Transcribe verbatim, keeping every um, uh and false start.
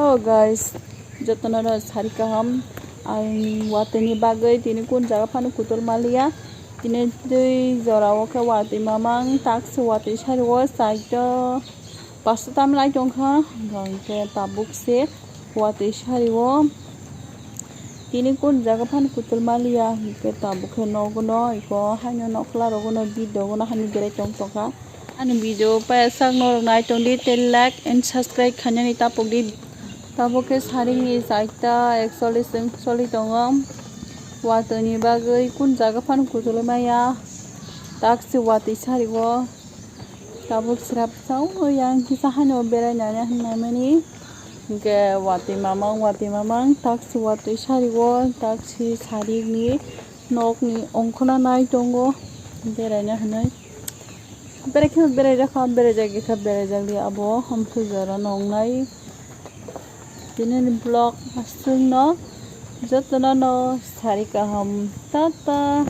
Hello guys, jotono no sari kaham. Ang watwi ni bagwi tini kun jaga phano kutul maliya. Tini twi jora o khe watwi mamang, tak se watwi sari o side o pasto tam lai tong kha. Hwnkhe tabuk se watwi sari o tini kun jaga phano kutul maliya. Hwnkhe tabuk khe nogo no iko haino nokla rogo no bit rogo no hani berai tong tong kha. Ani video paya sak norok nai tong di, tei like and subscribe khainani tapok di. Tabuk khe saringni chaita ekchollish wng choli tongo. Watwi ni bagwi kun jaga phano kuchulwi maya. Tak se watwi sari o. Tabuk srap sao yang kisa haino berai nani hinmani. Hwnkhe watwi mamang, watwi mamang, tak se watwi sari o, tak se saringni nokni ongkhorna nai tongo beraina hinwi. Berai khe berai jakha, berai jagwi kha berai jakli abo, hamsui jora nongnai. Tini ni vlog aswkno jotono no sari kaham, tata.